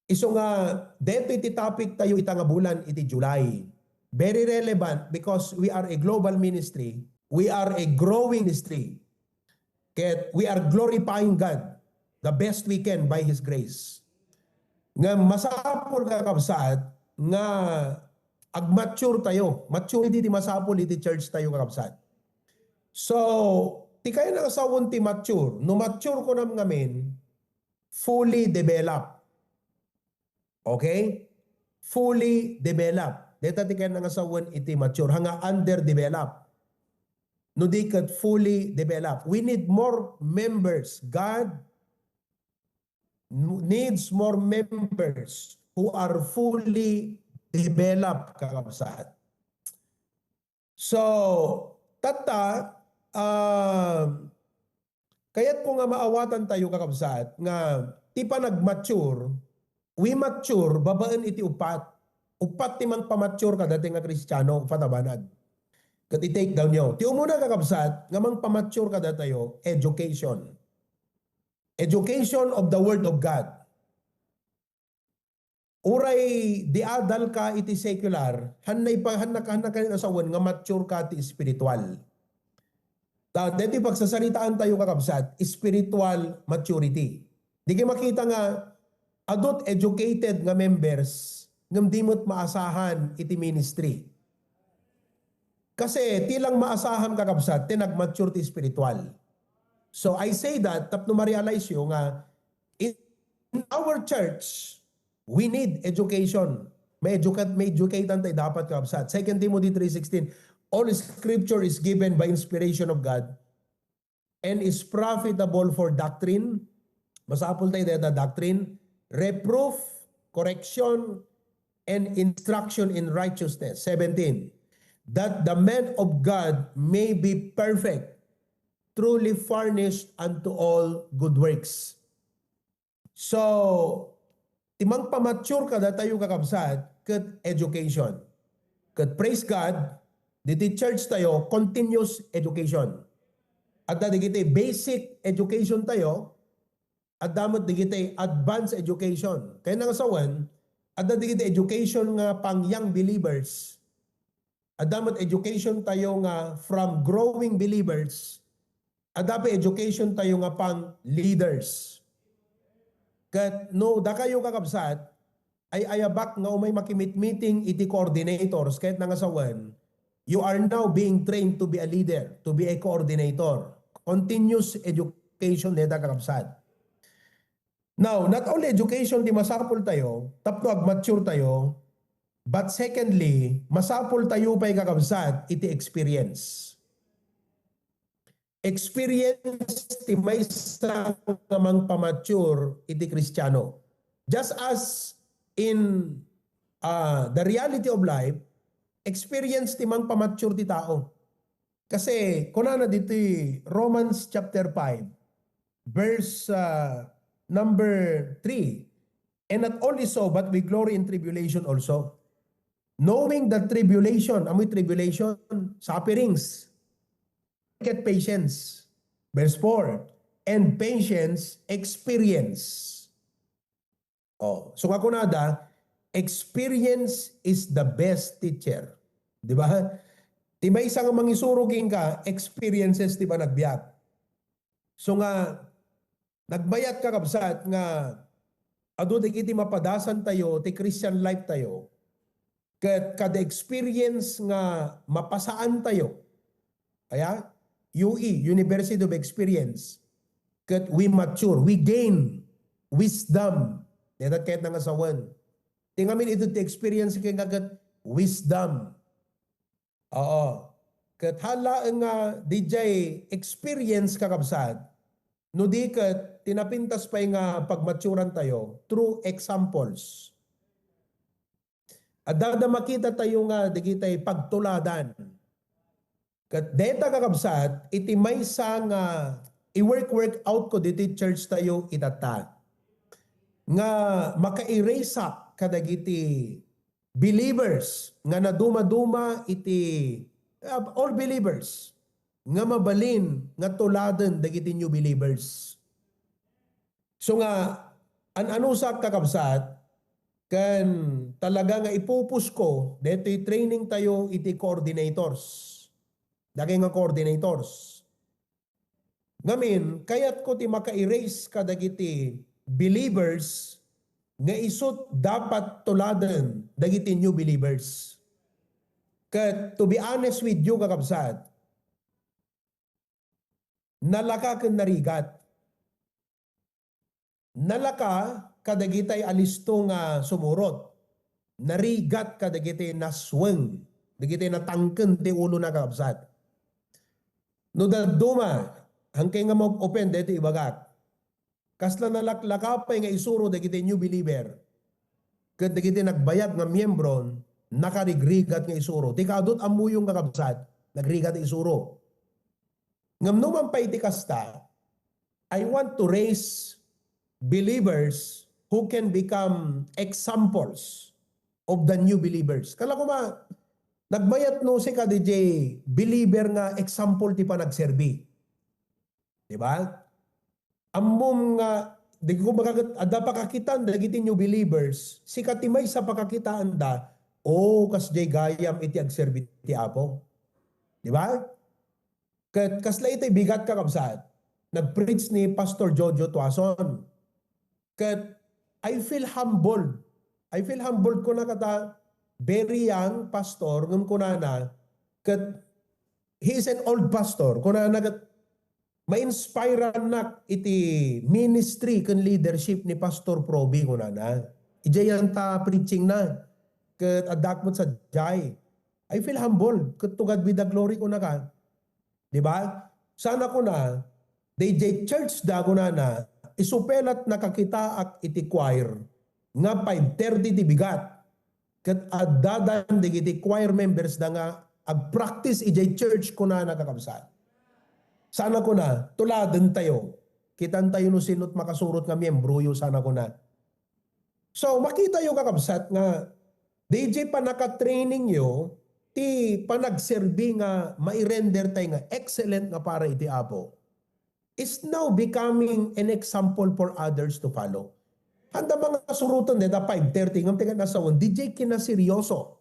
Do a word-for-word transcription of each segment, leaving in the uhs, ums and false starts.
Isu nga, daytoy ti topic tayo ita nga bulan iti July. Very relevant because we are a global ministry. We are a growing ministry. Ket we are glorifying God the best we can by His grace. Nga masapul, kakabsat, nga agmature tayo. Maturity ti masapul iti church tayo, kakabsat. So, ti kayat nga sawen ti mature, no mature kunam ngamin, fully developed. Okay? Fully developed. Deta ti kayat nga sawen iti mature. Haan nga underdeveloped. No di ket fully developed. We need more members. God n-, needs more members who are fully developed, kakabsat. So, tatta, um, kayat ko nga maawatan tayo, kakabsat, nga ti panagmature, we mature babaen iti uppat. Uppat ti mangpamature kadatayo nga Kristiano, uppat a banag. Ket i-take down nyo. Ti umuna, kakabsat, nga mangpamature kadatayo, education. Education of the Word of God. Uray di adal ka iti secular, hanna ipa-, hanna ka, hanna ka nasawen nga mature ka ti spiritual. Ta, deti pagsasaritaan tayo, kakabsat, spiritual maturity. Di kayo makita nga adut educated nga members, ngem di met maasahan iti ministry. Kasi ti lang maasahan, kakabsat, ti nagmature ti spiritual. So I say that tapno ma-realize yo nga in our church, we need education. May educate, may educate tayo dapat, kakabsat. Second Timothy three sixteen, "All scripture is given by inspiration of God and is profitable for doctrine." Masapul tayo deta, doctrine, reproof, correction, and instruction in righteousness. Seventeen, "That the man of God may be perfect, truly furnished unto all good works." So, ti mangpamature kadatayo, kakabsat, ket education. Ket praise God, diti church tayo, continuous education. Adda dagiti basic education tayo, adda met dagiti advanced education. Kayat nga sawen, adda dagiti education nga pang young believers. Adda met education tayo nga from growing believers. Adda pay education tayo nga pang leaders. Ket no dakayo, kakabsat, ay-ayabak nga umay makimitmeeting iti coordinators, kayat nga sawen, you are now being trained to be a leader, to be a coordinator. Continuous education deta, kakabsat. Now, not only education ti masapul tayo, tapno agmature tayo, but secondly, masapul tayo pay, kakabsat, iti experience. Experience ti maysa nga mangpamature iti Kristiano. Just as in, ah, the reality of life, experience ti mangpamature ti tao. Kasi kunana ditoy Romans chapter five, verse, ah, number three, "And not only so, but we glory in tribulation also, knowing that tribulation," amoy tribulation, sufferings, "get patience." Verse four, "And patience, experience." Oh, so nga kunada, "Experience is the best teacher." Di ba? Ti maysa nga mangisuro kenka, experiences ti panagbiag. So nga, nagmayat, kakabsat, nga adu dagiti mapadasan tayo ti Christian life tayo, ket kada experience nga mapasaan tayo, aya, U E, University of Experience, ket we mature, we gain wisdom. Deta ket nga sawen. Ti ngamin iti ti experience ket nga ket wisdom. Oo. Ket hala nga dijay experience, kakabsat, no di ket ti napintas pay nga pagmaturan tayo through examples. Adda da makita tayo nga dagitay pagtuladan. Ket deta, kakabsat, iti maysa nga i-work-work out ko diti church tayo itatta, nga makairasak kadagiti believers nga nadumaduma iti, uh, all believers nga mabalin nga tuladen dagiti new believers. So nga, an-anusak, kakabsat, Ken talaga nga ipupusko detoy training tayo iti coordinators. Dagiti nga coordinators. Ngamin, kayatko ti maka-erase kadagiti believers nga isut dapat tuladen dagiti new believers. Ket to be honest with you, kakabsat, nalaka ken narigat. Nalaka kadagitay a listo nga sumurot. Narigat kadagiti nasweng, dagiti natangken ti ulona, kakabsat. No dadduma, haankayo nga maopen daytoy ibagak. Kasla nalaklaka pay nga isuro dagiti new believer ken dagiti nagbayag nga miembro, nakarigrigat nga isuro. Ti kaadut ammoyon, kakabsat, nagrigat nga isuro. Ngem no man pay ti kasta, I want to raise believers who can become examples of the new believers. Kala ko ma, nagmayat no sika, D J, believer nga example ti panagserbi. Di ba? Ammom nga, di ko makakat-, adda pakakitaan dagiti new believers, sika ti maysa pakakitaanda, o, kasdiay gayam iti agserbi ti Apo. Di ba? Ket kasla iti bigat, kakabsat, nag-preach ni Pastor Jojo Tuason. Ket I feel humbled. I feel humbled, kuna kata, very young pastor, ngem kunana, ket he is an old pastor, kunana ket, "Ma-inspire-annak iti ministry ken leadership ni Pastor Proby," kunana. Idiay anta preaching na. Ket addaak met sadiay. I feel humbled. Ket to God be the glory, kunaka. Di ba? Sana kuna, D J church da kunana, isu pay la't nakakitaak iti choir nga five thirty ti bigat. Ket addadan dagiti choir members da nga agpractice idiay church kunana, kakabsat. Sana kuna, tuladen tayo. Kitan tayo no sino't makasurot nga miembroyo, sana kuna. So, makita yo, kakabsat, nga D J panaka-training yo, ti panagserbi nga mairender tay nga excellent nga para iti Apo is now becoming an example for others to follow. Anda mga suruton deta five thirty, ngem ti kanasawan, D J kinaseryoso.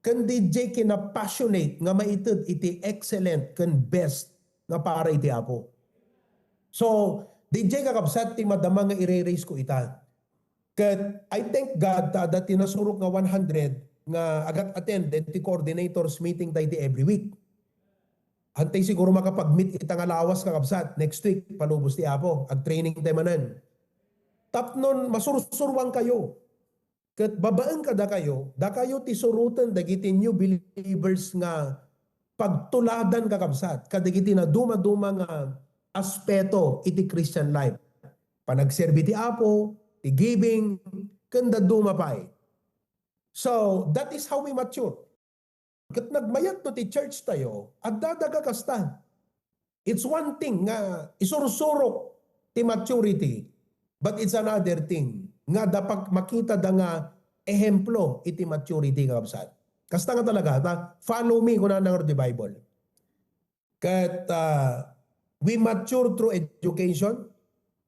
Ken D J kinapassionate nga maited iti excellent ken best nga para iti Apo. So, D J, kakabsat, ti madama nga ire-raise ko ita. Ket I thank God ta adda ti nasurok nga one hundred nga agak-attend ti coordinators meeting daydi every week. Antay siguro makapag-meet ita nga lawas, kakabsat, next week, palubos ti Apo, ag-training tay manen. Tapnon masursuruan kayo. Ket babaen kadakayo, dakayo ti suroten dagiti new believers nga pagtuladan, kakabsat, kadagiti naduma-duma nga aspeto iti Christian life. Panagserbi ti Apo, ti giving, ken dadduma pay. So, that is how we mature. Ket nagmayat no ti church tayo, adda daga kasta. It's one thing nga isursurok ti maturity, but it's another thing nga dapat makita da nga ehemplo iti maturity, kakabsat. Kasta nga talaga, ta, "Follow me," kunana ngarud ti Bible. Ket, ah, we mature through education,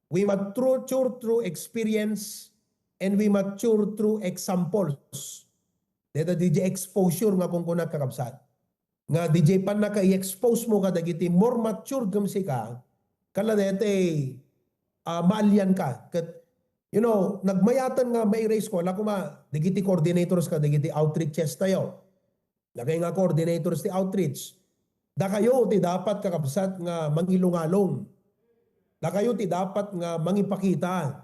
we mature through experience, and we mature through examples. Deta D J exposure nga kunkuna, kakabsat. Nga D J pannaka-i-expose mo kadagiti more matured ngem sika, kala deta, ah, maalian ka. Ket, you know, nagmayatan nga ma-raise ko, ala koma, dagiti coordinators kadagiti outreaches tayo. Dagay nga coordinators ti outreach. Dakayo ti dapat, kakabsat, nga mangilungalong. Dakayo ti dapat nga mangipakita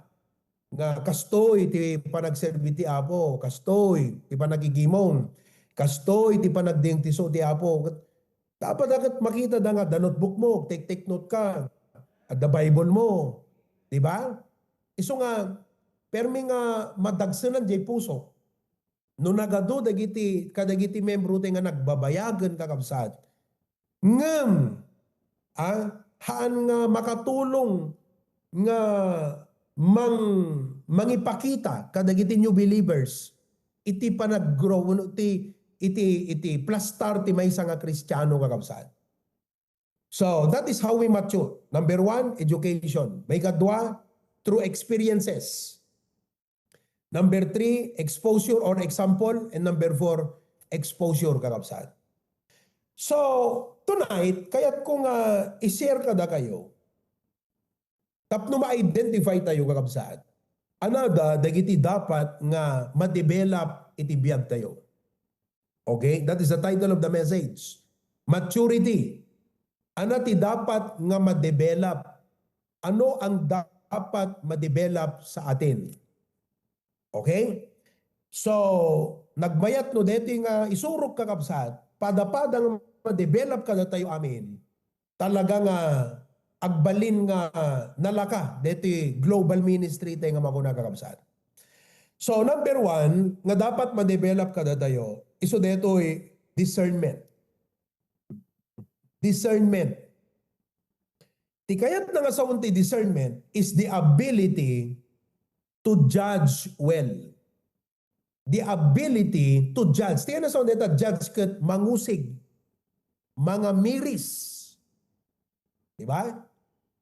nga kastoy ti panagserbi ti Apo, kastoy ti panagigimong, kastoy ti panagdingtiso ti Apo. Dapat a ket makita da nga adda notebook mo, take, take note ka. Adda Bible mo. Di ba? Isu nga, permi nga madagsenan jay puso. No nagadu dagiti, kadagiti membro ti nga nagbabayagen, kakabsat, ngem, ah, haan nga makatulong nga mang-, mangipakita kadagiti new believers iti panaggrow, wenno iti, iti, iti plastar ti maysa nga Kristiano, kakabsat. So, that is how we mature. Number one, education. Maikadua, through experiences. Number three, exposure or example. And number four, exposure, kakabsat. So, tonight, kayat ko nga i-share kadakayo tapno ma-identify tayo, kakabsat. Anada dagiti dapat nga ma-develop iti biag tayo. Okay? That is the title of the message. Maturity. Ano ti dapat nga ma-develop? Ano ang dapat ma-develop sa atin? Okay? So, nagmayat no deti nga isurok, kakabsat, pada-pada nga ma-develop kadatayo amin, talaga nga agbalin nga nalaka deti global ministry tayo nga makuna, kakabsat. So, number one, nga dapat ma-develop kadatayo, isu detoy discernment. Discernment. Ti kayat na nga sawen ti discernment is the ability to judge well. The ability to judge. Ti kayat na sawen deta judge ket mangusig, mangamiris. Di ba?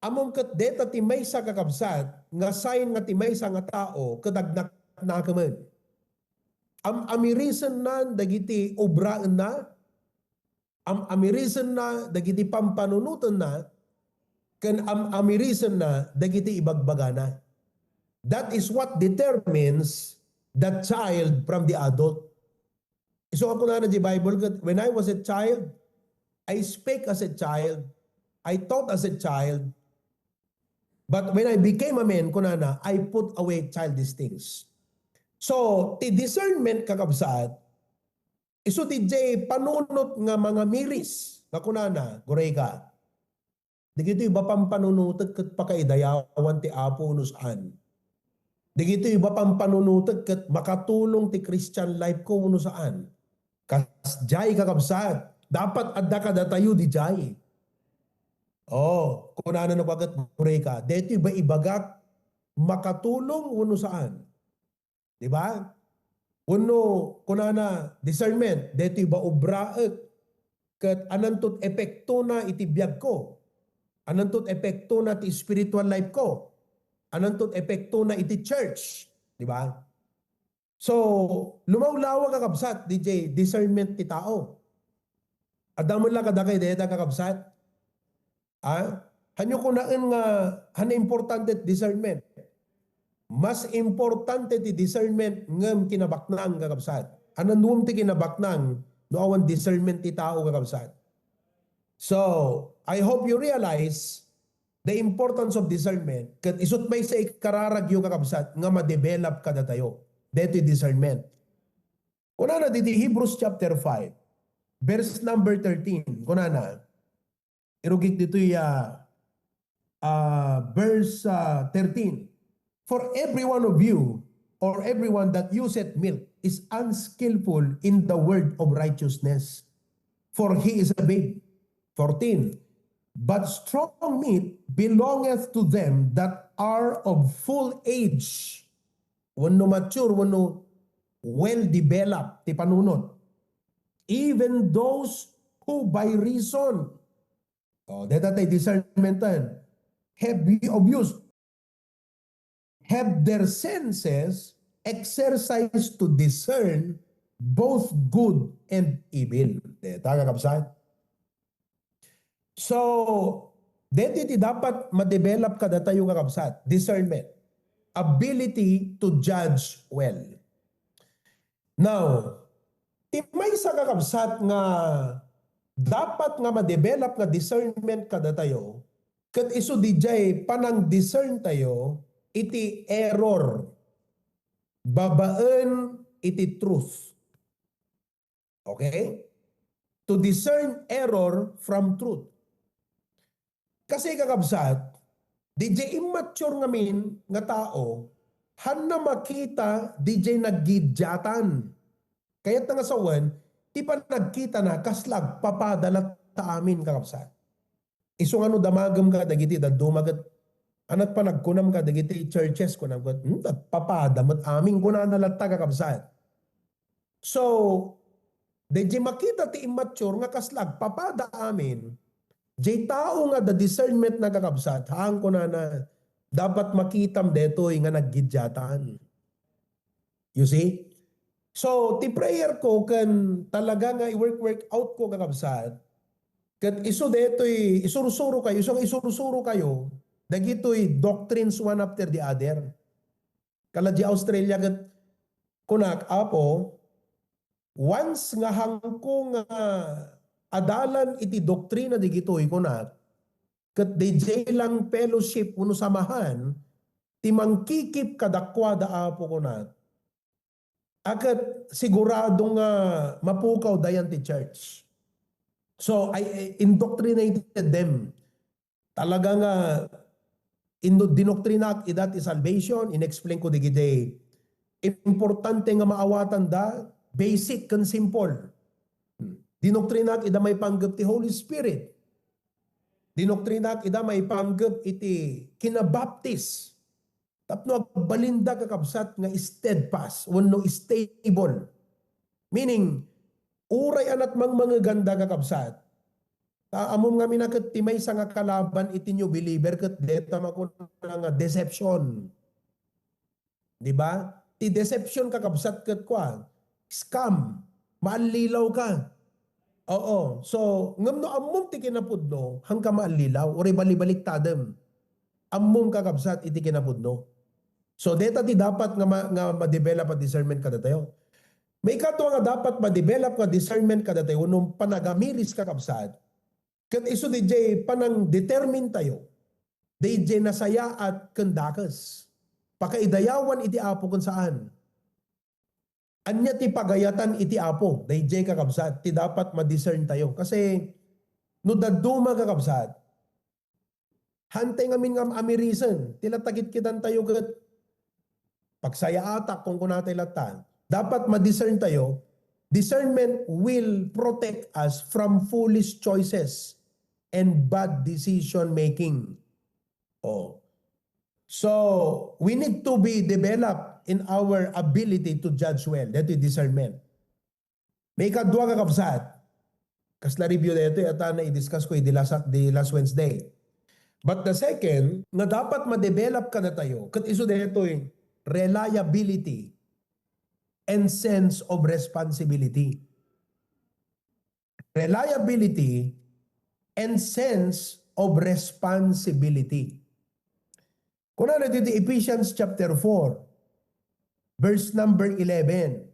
Ammom ket deta ti maysa, kakabsat, nga sign nga ti maysa nga tao ket agnaknakemen. Am-amirisenna dagiti obraenna, am-amirisenna dagiti pampanunotenna, ken am-amirisenna dagiti ibagbagana. That is what determines the child from the adult. Isu a kunana di Bible ket, "When I was a child, I spake as a child, I thought as a child, but when I became a man," kunana, "I put away childish things." So, ti discernment, kakabsat, isu ti jay panunot nga mangamiris nga kunana, "Gurayka, dagitoy ba pampanunotek ket pakaidayawan ti Apo wenno saan? Dagitoy ba pampanunotek ket makatulong ti Christian life ko wenno saan?" Kasdiay, kakabsat, dapat adda kadatayo didiay. Oh, kunana no kaket, "Gurayka, daytoy ba ibagak makatulong wenno saan?" Di ba? Wenno kunana, discernment, daytoy ba obraek ket ananto ti epektona iti biagko? Ananto ti epektona ti spiritual life ko? Ananto ti epektona iti church? Di ba? So, lumawlawa, kakabsat, didiay discernment ti tao. Adda met la kadakay dayta, kakabsat? Ah? Hanyo kunaen nga, han importante ti discernment. Mas importante ti discernment ngem kinabaknang, kakabsat. Anan ngem ti kinabaknang no awan discernment ti tao, kakabsat. So, I hope you realize the importance of discernment, ket isut maysa ikararagyo, kakabsat, nga ma-develop kadatayo. Daytoy discernment. Kunana diti Hebrews chapter five, verse number thirteen. Kunana, irugik ditoy, ah, ah, verse, ah, thirteen. "For every one of you, or everyone that useth milk, is unskillful in the word of righteousness, for he is a babe." Fourteen, "But strong meat belongeth to them that are of full age." Wenno mature, wenno well-developed ti panunot. "Even those who by reason," oh, deta tay discernment ten, "have ye of use, have their senses exercised to discern both good and evil." Deta, kakabsat. So, deti ti dapat ma-develop kadatayo, kakabsat. Discernment. Ability to judge well. Now, ti maysa, kakabsat, nga dapat nga ma-develop nga discernment kadatayo, ket isu didiay panang-discern tayo iti error babaen iti truth. Okay? To discern error from truth. Kasi, kakabsat, didiay immature ngamin nga tao, hanna makita didiay naggidiatan. Kayat na nga sawen, ti panagkitana, kasla agpapada latta amin, kakabsat. Isu nga no damagem ka dagiti dadduma ket, anat panagkunam ka dagiti churches, kunam ket, "Hmm, agpapada met amin," kunana latta, kakabsat. So, daydiay makita ti immature nga kasla agpapada amin, diay tao nga adda discernment, kakabsat, haan kunana, dapat makitam daytoy nga naggidiatan. You see? So, ti prayer ko ken talaga nga i-work-work out ko, kakabsat, ket isu daytoy isursuro kayo, isu nga isursuro kayo, dagitoy doctrines one after the other. Kala di Australia ket kunak, Apo, once nga hangko nga adalan iti doktrina digitoy, kunak, ket D J lang fellowship wenno samahan ti mangkikip kadakuada, Apo, kunak, a ket sigurado nga mapukaw dayan ti church. So, I, I indoctrinated them. Talaga nga indo-, dinoktrinak ida ti salvation, inexplain ko digiti importante nga maawatan da, basic ken simple. Hmm. Dinoktrinak ida maipanggep ti Holy Spirit. Dinoktrinak ida maipanggep iti kinabaptis. Tapno agbalinda, kakabsat, nga steadfast wenno stable. Meaning, uray anat mangmangeganda, kakabsat, ta ammom ngamin a ket ti maysa nga kalaban iti new believer ket deta makuna nga deception. Di ba? Ti deception, kakabsat, ket kua, scam, maallilaw ka. Oo. So, ngem no ammom ti kinapudno, hangka maallilaw, uray balibaliktadem. Ammom, kakabsat, iti kinapudno. So, deta ti dapat nga ma-, nga ma-develop a discernment kadatayo. Maikadua nga dapat ma-develop nga discernment kadatayo no panagamiris, kakabsat, ket isu D J panang-determine tayo D J nasayaat ken dakes. Pakaidayawan iti Apo ken saan. Ania ti pagayatan iti Apo, D J, kakabsat, ti dapat ma-discern tayo. Kasi no dadduma, kakabsat, hantay ngamin nga amirisen, ti latta kitkitantayo ket pagsayaatak, kunkunatay latta. Dapat ma-discern tayo. Discernment will protect us from foolish choices and bad decision making. Oh. So, we need to be developed in our ability to judge well. That is discernment. Maikadua, kakabsat, kasla review daytoy, ata na i-discuss ko idi last, di last Wednesday. But the second, nga dapat ma-develop kadatayo, ket isu daytoy reliability and sense of responsibility. Reliability and sense of responsibility. Kunana ditoy Ephesians chapter four, verse number eleven.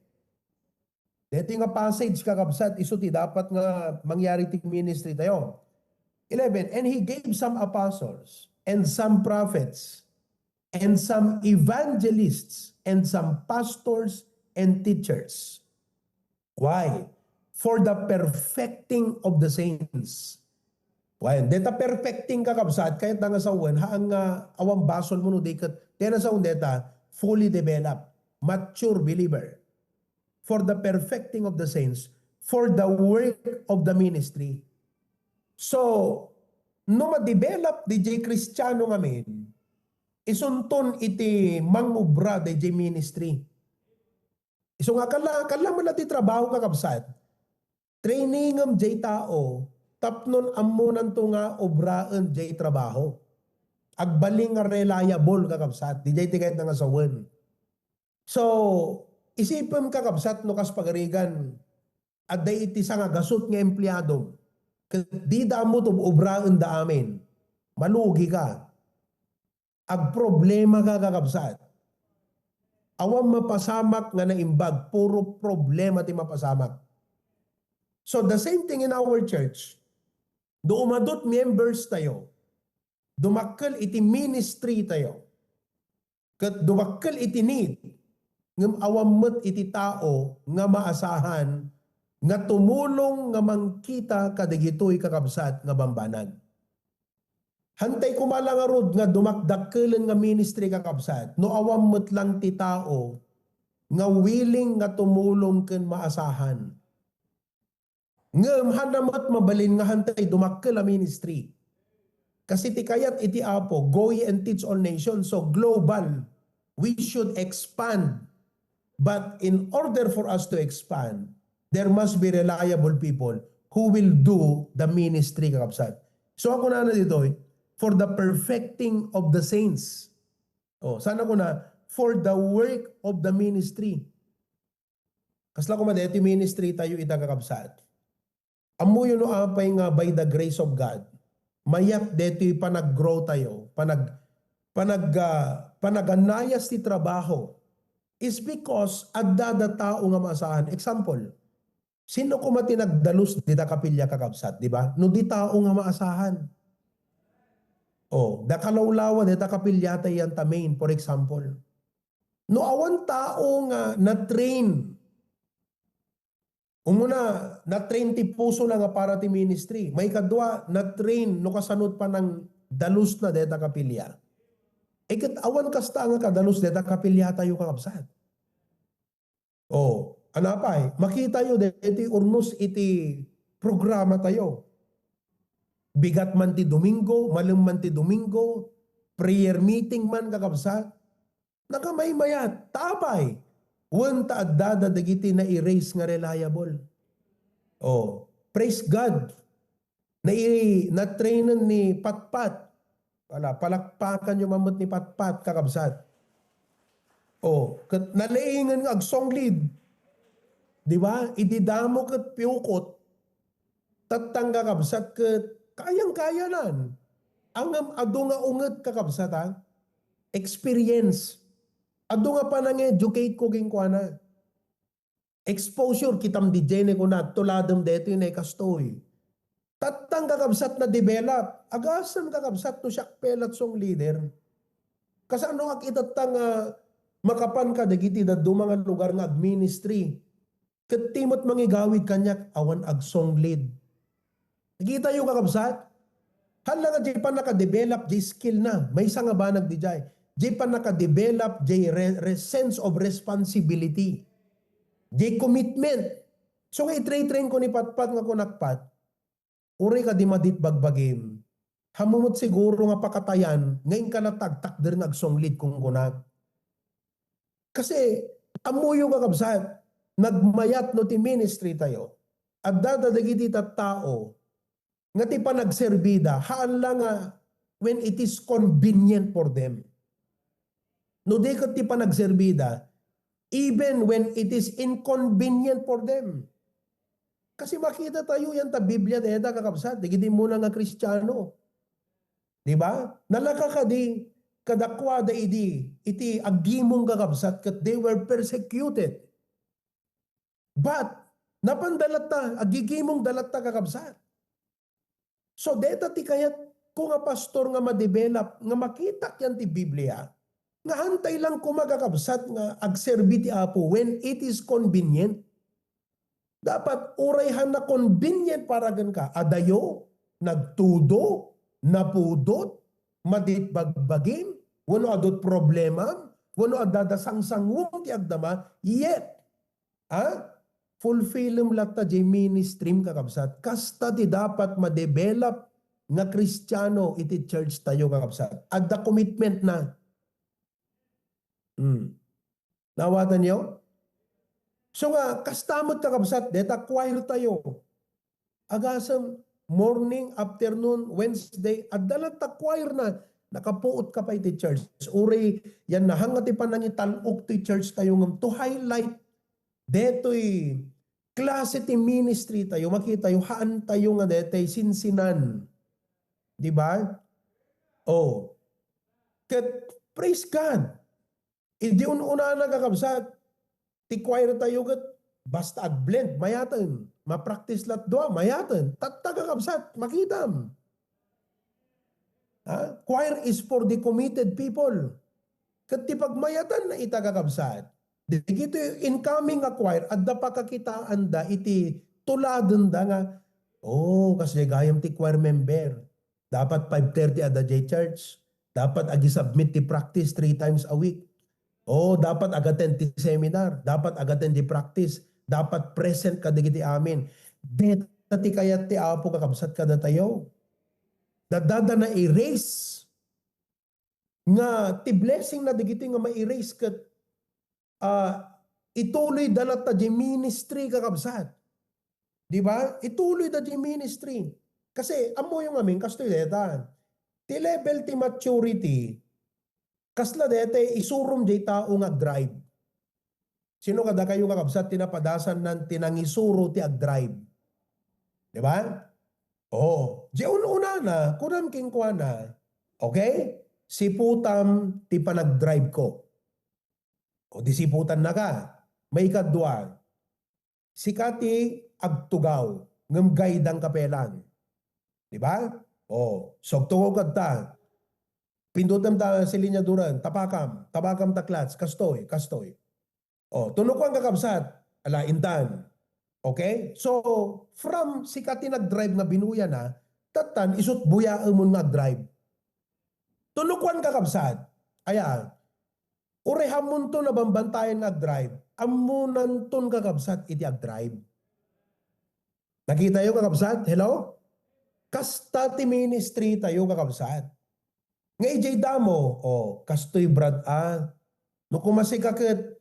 Daytoy nga passage, kakabsat, isu ti dapat nga mangyari ti ministry tayo. Eleven, "And he gave some apostles, and some prophets, and some evangelists, and some pastors and teachers." Why? "For the perfecting of the saints." Why? Deta perfecting, kakabsat, kayatna nga sawen, haan nga awan basolmo no di ket, deta sawen deta, fully developed, mature believer. "For the perfecting of the saints, for the work of the ministry." So, no ma-develop D J Kristiano ngamin, isunton iti mangubra D J ministry. Isu nga kala, kala mo la ti trabaho, kakabsat. Trainingem jay tao, tapnon ammonanto nga obraen jay trabaho. Agbalin nga reliable, kakabsat. Di jay ti kayatna nga sawen. So, isipem, kakabsat, no kas pagarigan, adda iti sangagasut nga empleado, ket dida ammo tub-, obraen da amin. Malugi ka. Agproblema ka, kakabsat. Awan mapasamak nga naimbag, puro problema ti mapasamak. So, the same thing in our church. Do umadut members tayo, dumakkel iti ministry tayo, ket dumakkel iti need, ngem awan met iti tao nga maasahan nga tumulong nga mangkita kadagitoy, kakabsat, nga bambanag. Hantay koma la ngarud nga dumakdakkelen nga ministry, kakabsat, no awan met lang ti tao nga willing nga tumulong ken maasahan. Ngem haanna met mabalin nga hantay dumakkel a ministry. Kasi ti kayat iti Apo, "Go ye and teach all nations." So, global, we should expand. But in order for us to expand, there must be reliable people who will do the ministry, kakabsat. So, ako na na ditoy, "For the perfecting of the saints." Oh, sana ko na, "For the work of the ministry." Kasla koma daytoy ministry tayo ita, kakabsat. Ammoyo no apay nga by the grace of God, mayat daytoy panag-grow tayo, panag-, panag-, ah, panaganayas ti trabaho is because adda da tao nga maasahan. Example, sino koma ti nagdalus dita kapilya, kakabsat, di ba? No di tao nga maasahan. Oh, da kalawlawa dita kapilya tayo yan ta main, for example. No awan tao nga na-train, umuna, na-train ti puso na nga para ti ministry. Maikadua, na-train no kasano ti panangdalusna dayta kapilya. E ket awan kasta nga kadalus dayta kapilya tayo, kakabsat. Oh, ano pay? Makitayo daytoy urnos iti programa tayo. Bigat man ti Domingo, malem man ti Domingo, prayer meeting man, kakabsat. Nakamaymayat, ta apay? Wen ta adda da dagiti na-raise nga reliable. Oh, praise God. Nai-, na-trainen ni Patpat. Wala, palakpakanyo man met ni Patpat, kakabsat. Oh, ket nalaingen nga agsonglid. Di ba? Idi damo ket piukot. Tattang, kakabsat, ket kayang-kayanan. Ngem adu nga unget, kakabsat, ha? Experience. Adu nga panang-educate ko kenkuana. Exposure, kitam diay ni kuna, tuladem daytoy nga kastoy. Tattang, kakabsat, na-develop. Agasem, kakabsat, no siak pay lat song leader. Kasano ak itatta nga makapan kadagiti dadduma nga lugar nga agministry? Ket ti met mangigawid kaniak awan agsonglid. Nakitayo, kakabsat? Haan la nga diay pannaka-develop diay skill na, maysa nga banag diay. Diay pannaka-develop diay re-, re-, sense of responsibility. Diay commitment. So nga i-train-train ko ni Patpat nga kunak, Pat, uray kadi madit bagbagim, ammom met siguro nga pakatayan nga inka latta agtakder nga agsonglid, kunkunak. Kasi, ammoyo, kakabsat, nagmayat no ti ministry tayo, adda da dagiti tattao nga ti panagserbida, haan la nga when it is convenient for them. No di ket ti panagserbida, even when it is inconvenient for them. Kasi makita tayo yan ta Biblia dayta, kakabsat, dagiti umuna nga Kristiano. Di ba? Nalaka kadi kadakuada idi, iti aggimong, kakabsat, ket they were persecuted. But, napanda latta, aggigimongda latta, kakabsat. So, dayta ti kayat ko nga pastor nga ma-develop, nga makitak yan ti Biblia, nga hantay lang koma, kakabsat, nga agserbi ti Apo when it is convenient. Dapat uray haan a convenient para kenka, adayo, nagtudo, napudot, madit bagbagim, wenno adut problemam, wenno adda da sangsanguem ti agdama, yet, ha? Fulfillem latta diay ministrym, kakabsat. Kasta ti dapat ma-develop nga Kristiano iti church tayo, kakabsat. Adda commitment na. Hmm. Nawatanyo? So nga, kasta met, kakabsat, deta choir tayo. Agasem, morning, afternoon, Wednesday, adda latta choir na, nakapuot ka pay iti church. Uray, yan na, hanga ti panangital-ok ti church tayo ngem to highlight detoy klase ti ministry tayo, makitayo, haan tayo nga detay sinsinan. Di ba? Oh. Ket, praise God. Idi un-unana, kakabsat, ti choir tayo ket basta agblend, mayaten. Ma-practice lat dua, mayaten. Tatta, kakabsat, makitam. Ha? Choir is for the committed people. Ket ti pagmayatanna ita, kakabsat, dagiti incoming nga choir, adda pakakitaanda iti tuladenda nga, "Oh, kasdiay gayam ti choir member. Dapat five thirty adda diay church. Dapat agi-submit ti practice three times a week. Oh, dapat ag-attend ti seminar. Dapat ag-attend ti practice. Dapat present kadagiti amin." Deta ti kayat ti Apo, kakabsat, kadatayo. Daddada na-erase nga ti blessing na dagiti nga ma-erase ket, ah, ituloyda latta diay ministry, kakabsat. Di ba? Ituloyda diay ministry. Kasi ammoyo ngamin, kastoy deta. Ti level ti maturity, kasla deta isurom diay tao nga agdrive. Sino kadakayo, kakabsat, ti napadasannan ti nangisuro ti agdrive? Di ba? Oo. Di un-unana, kunam kenkuana, okay? Siputam ti panagdrive ko. O di siputan na ka. Maikadua, sika ti agtugaw, ngem gaydang ka pay lang. Di ba? O, so agtugaw kadta. Pindutem ta silinyadura, tapakam, tapakam ta clutch, kastoy, kastoy. O, tunukuan, kakabsat, ala, intan. Okay? So, from sika ti nagdrive nga binuyana, tattan, isut buyaemon nga agdrive. Tunukuan, kakabsat, aya, uray ammonto nabambantayan nga agdrive, ammonanton, kakabsat, iti agdrive. Nakitayo, kakabsat? Hello? Kasta ti ministry tayo, kakabsat. Nga idiay damo, o, kastoy, brad, a. No kumasika ket,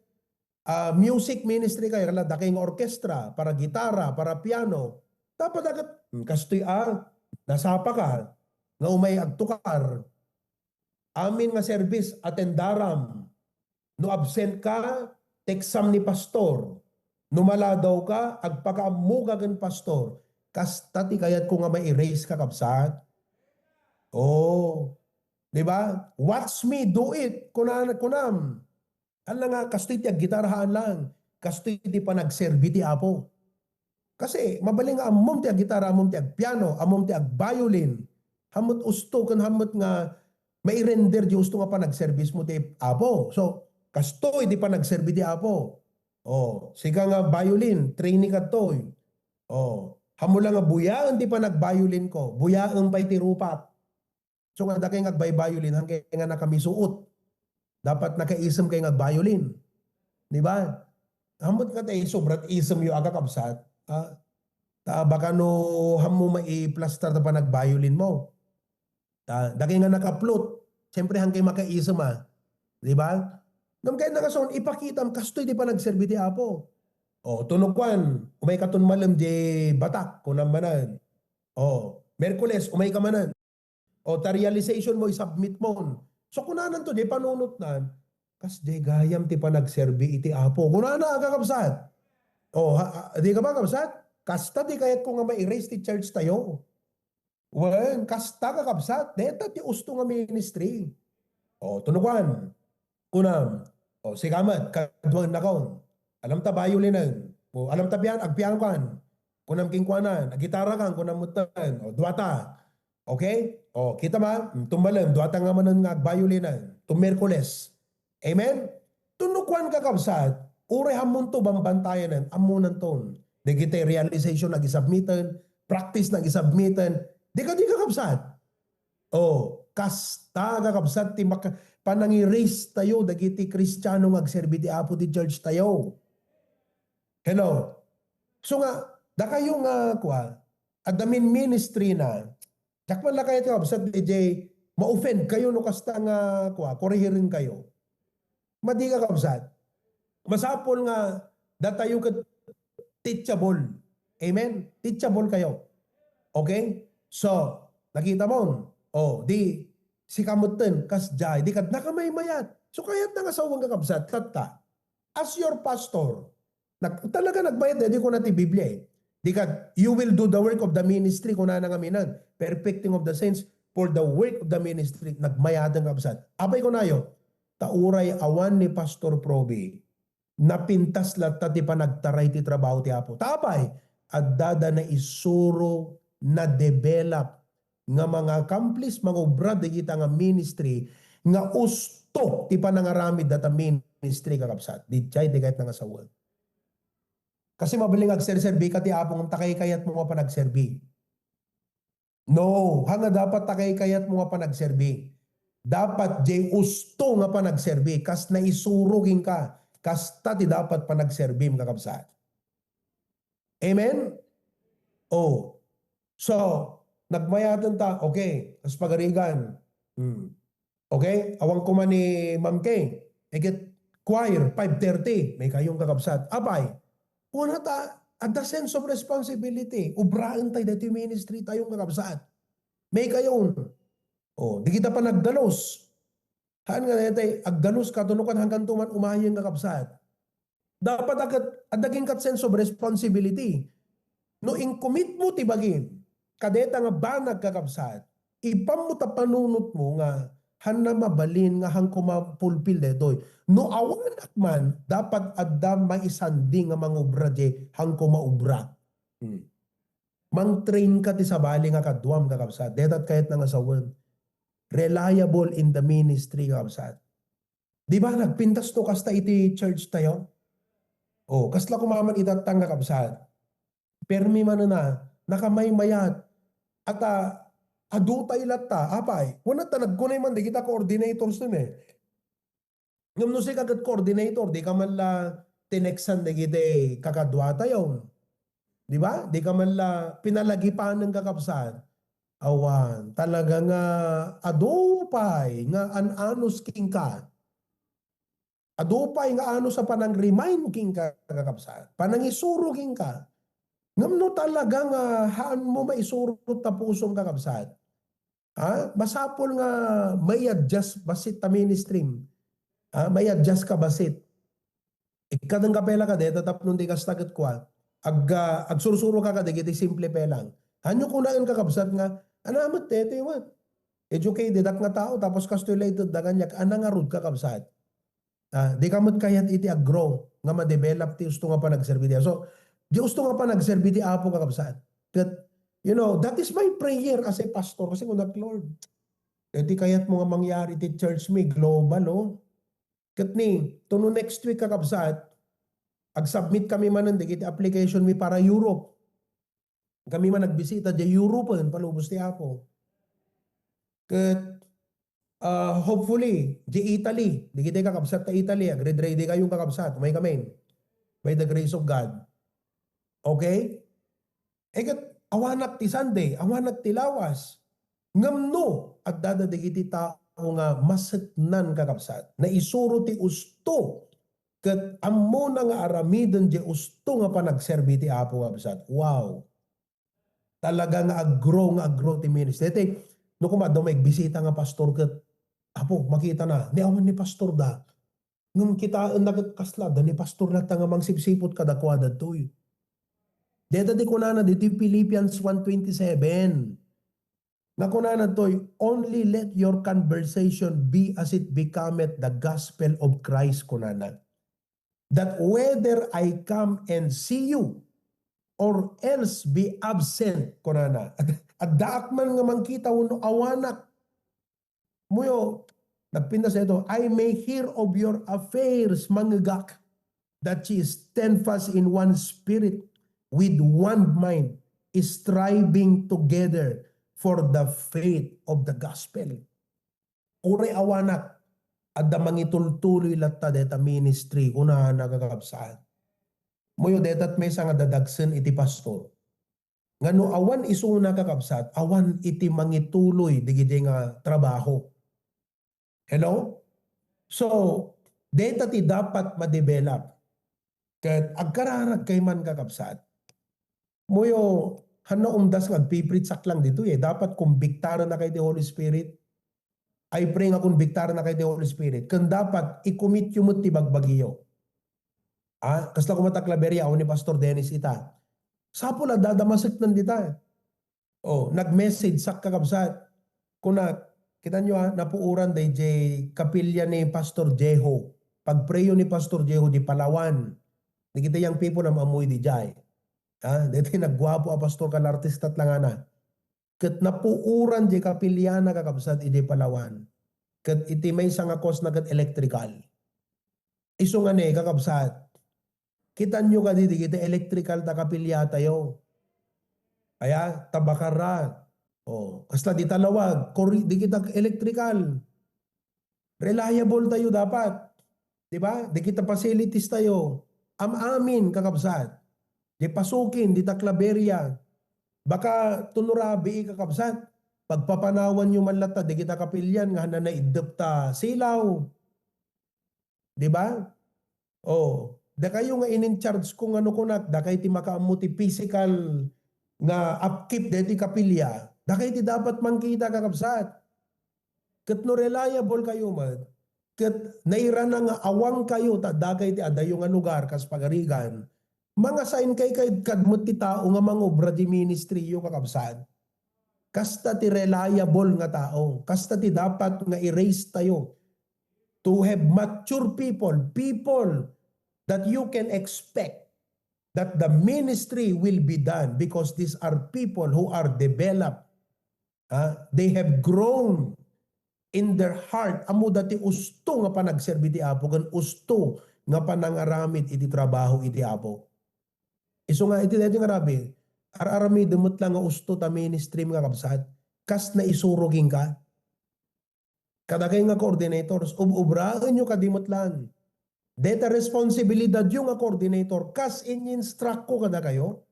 ah, music ministry kayo, kala dakay nga orkestra, para gitara, para piano. Dapat agad, hmm, kastoy, a, nasapa ka, nga umay agtukar. Amin nga service, atendaram. No absent ka, teksam ni pastor. No maladaw ka, agpakaammoka ken pastor. Kasta ti kayatko nga ma-erase, kakabsat. Oh. Di ba? "Watch me do it," kuna-, kunam. Haan lang nga, kastoy ti aggitara, haan lang. Kastoy ti panagserbi ti Apo. Kasi mabalin nga ammom ti aggitara, ammom ti agpiano, ammom ti agviolin. Hammet usto ken hammet nga mairender ti usto nga panagserbismo ti Apo. So, kastoy ti panagserbi ti Apo. Oh, sika nga violin, training kadtoy. Oh, hammo lang nga buyaen ti panagviolin ko, buyaen pay ti rupak. So, nga dakay nga agbaybayolin, haan kay nga nakamisuot. Dapat nakaisem kay nga agbayolin. Di ba? Hammet nga tay sobrat isem yo, a, kakabsat. Ah, ta baka no hammo maiplastar ta panagbayolin mo. Ta, dakay nga nakaplot. Siyempre, haan kay makaisem, a. Di ba? Ngem kayat na nga son, ipakitam, kastoy ti panagserbi ti Apo. O, tunukuan, umay katon malem di batak, kunam manen. O, Miyerkules, umay ka manen. O, ta realization mo, isubmit mon. So, kunanan to, di panunotnan, "Kas di gayam ti panagserbi iti Apo." Kunana, kakabsat. O, ha, ha, di ka ba, kabsat? Kasta ti kayatko nga ma-erase ti church tayo. Wen, kasta, kakabsat. Deta ti usto nga ministry. O, tunukuan. Kunam, "O, sika met, kaduan nakon. Alam ta violin-en. O, alam ta pian-, agpiano kan." Kunam kenkuana, "Aggitara kan," kunam metten. O, duata. Okay? O, kita ma, tummalem, duata nga manen nga agviolin-en. Tum-, Miyerkules. Amen? Tunukuan, kakabsat, uray ammonto bambantayanen, ammonanton. Dagiti realization nga agsubmiten, practice nga agsubmiten. Di kadi, kakabsat? O, kasta, kakabsat, ti maka-, panangiris tayo dagiti Kristiano nga agserbi ti Apo ti church tayo. Hello? So nga, dakayo nga, kua, adda min-ministry na, diak man la kayat, kakabsat, D J, ma-offend kayo no kasta nga, kua, korihireng kayo. Madi, kakabsat. Masapul nga datayo ket teachable. Amen? Teachable kayo. Okay? So, nakita mo? O, di, sika metten, kasdiay, di kad nakamaymayat. So, kayat na nga sawen, kakabsat, tatta. As your pastor, nag-, talaga nagmayat, di kuna ti Biblia, eh. Di kad, "You will do the work of the ministry," kunana ngamin, "perfecting of the saints for the work of the ministry." Nagmayaten, kakabsat. Apay kunayo, ta uray awan ni Pastor Proby, napintas latta ti panagtaray ti trabaho ti Apo. Ta apay, adda da naisuro, na-develop nga manga-accomplish, mangubra dagita nga ministry nga usto ti panangaramid data ministry, kakabsat. Didiay ti kayat nga sawen. Kasi mabalin nga agserserbi ka ti Apo, ngem ta kaykayat mo nga panagserbi. No, haan nga dapat ta kaykayat mo nga panagserbi. Dapat diay usto nga panagserbi, kas naisuro kenka, kasta ti dapat panagserbim, kakabsat. Amen? O. So, nagmayaten ta, okay, kas pagarigan. Hmm. Okay? Awan koma ni Ma'am Kay. Iket choir, five thirty. May kayon, kakabsat. Apay, kuna ta, adda sense of responsibility. Ubraen tayo dati ministry tayo, kakabsat. May kayon. O, di kita panagdalus. Haan nga daytay, agdalus ka, tunukan hangkan tuman umayeng, kakabsat. Dapat agad, adda kenka sense of responsibility. No in-commit mo ti bagim, kadeta nga banag, kakabsat, ipammo ta panunotmo nga hanna mabalin nga hanko ma-fulfill daytoy. No awanak man, dapat adda maisandi nga mangubra di hanko maubra. Hmm. Mang-train ka ti sabali nga kaduam, kakabsat. Detat kayat na nga sawen. Reliable in the ministry, kakabsat. Di ba, nagpintas to kasta iti church tayo? Oh, kasla kumaman itatang, kakabsat. Permi man na, nakamaymayat. At, ah, adutay latta, apay. Kuna ta nagkunay man, di kita coordinators nun eh. Ngem no sika ket coordinator, di ka man la tineksan dagiti kakadua tayo. Di ba? Di ka man la pinalagipanen, kakabsat. Awan, talaga nga adu pay nga an-anus kenka. Adu pay nga anus a panang-remind kenka, kakabsat. Panangisuro kenka. Ngem no talaga nga haan mo maisuro ta pusom, kakabsat, ha? Masapul nga may-adjust bassit ta ministry. Ha? May-adjust ka bassit. Ikkaden ka pay la kadi, tapno di kasta ket kua. Ag-, ah, agsursuro ka kadi, iti simple pay lang. Hanyo kunaen, kakabsat, nga, "Ana met, daytoy met. Educated ak nga tao, tapos kastoy la itedda kaniak." Ana ngarud, kakabsat. Ah, di ka met kayat iti ag-grow nga ma-develop ti usto nga panagserbi ti Apo. So, di usto nga panagserbi ti Apo, kakabsat. Ket, you know, that is my prayer as a pastor. Kasi kunak, "Lord, iti kayat mo nga mangyari ti church mi, global, oh." Ket ni, to no next week, kakabsat, ag-submit kami manen dagiti application mi para Europe. Kami man nagbisita di Europe, palubos ti Apo. Ket, ah, hopefully, di Italy, dagiti kakabsat ta Italy, agready kayo, kakabsat, umay kami. By the grace of God. Okay? Eh, ket awanak ti Sunday, awanak ti lawas. Ngem no, adda dagiti tao nga maseknan, kakabsat, naisuro ti usto, ket ammona nga aramiden di usto nga panagserbi ti Apo, kakabsat. Wow! Talaga nga ag-grow, nga ag-grow ti ministry. Iti, no, kuma adda magbisita nga pastor ket, "Apo, makita na, ni awan ni pastor da." Ngem kitaenna ket kasla, adda ni pastor latta nga mangsipsiput kadakuada ditoy. Deta ti kunana ditoy Philippians one twenty-seven. Nga kunana ditoy, "Only let your conversation be as it becometh the gospel of Christ," kunana. "That whether I come and see you, or else be absent," kunana. Ad-, addaak man nga mangkita wenno awanak. Muyo, nagpintas ito, "I may hear of your affairs," mangegak, "that ye stand fast in one spirit, with one mind, striving together for the faith of the gospel." Uray awanak, adda mangitultuloy latta deta ministry, kunana, kakabsat. Muyo, detat maysa nga dadagsen iti pastor. Nga no awan isuna, kakabsat, awan iti mangituloy digiti nga trabaho. Hello? So, deta ti dapat ma-develop. Ket agkararag kay man, kakabsat. Muyo, hanna umdas nga agpipritsak lang ditoy, eh. Dapat kumbiktarenna kay ti Holy Spirit. I pray nga kumbiktarenna kay ti Holy Spirit. Ken dapat i-commit yo met ti bagbagiyo. Ah, kasla kuma ta Claveria, awan ni Pastor Dennis ita. Sapul a dadamaseknan dita. Oh, nag-message sak, kakabsat. Kuna, kita nyo, ah, napuuran dayjay kapilya ni Pastor Jeho. Pagprayo ni Pastor Jeho di Palawan. Di kita young people a maamuy di jay. Ah, daytoy nagguapo a pastor, kal artista, tlangana. Ket napuuran di kapilyana, kakabsat, idiay Palawan. Ket iti maysa nga course na ket electrical. Isu nga ne, kakabsat, kitanyo kadi dagiti electrical ta kapilyatayo. Aya, ta Bacarra. Oh, kasla di Talawag, kori-, dagita electrical. Reliable tayo dapat. Di ba? Dagita facilities tayo. Am-amin, kakabsat. Di pasukin, dita Claveria. Baka tuno rabii, kakabsat. Pagpapanawan nyo man latta, dagita kapilyan nga hanna naiddep ta silaw. Di ba? Oh, dakayo nga in-in-charge ko nga no kunak, dakay ti makaammo ti physical nga upkeep deti kapilya, dakay ti dapat mangkita, kakabsat. Ket no reliable kayo met, ket nairana nga awan kayo ta dagay ti adayo nga lugar kas pagarigan, mangasain kay kay kad met ti tao nga mangobra di ministry yo, kakabsat. Kasta ti reliable nga tao. Kasta ti dapat nga i-raise tayo to have mature people, people that you can expect that the ministry will be done because these are people who are developed. Ah, they have grown in their heart. Ammoda ti usto nga panagserbi ti Apo ken usto nga panangaramid iti trabaho iti Apo. Isu nga iti daytoy nga rabi, ar-aramidem met la nga usto ta ministry, mga kabsat, kas naisuro kenka. Kadakay nga coordinators, ub-ubraenyo kadi met laeng. Deta responsibilidadyo nga coordinator, kas in-instructko kadakayo,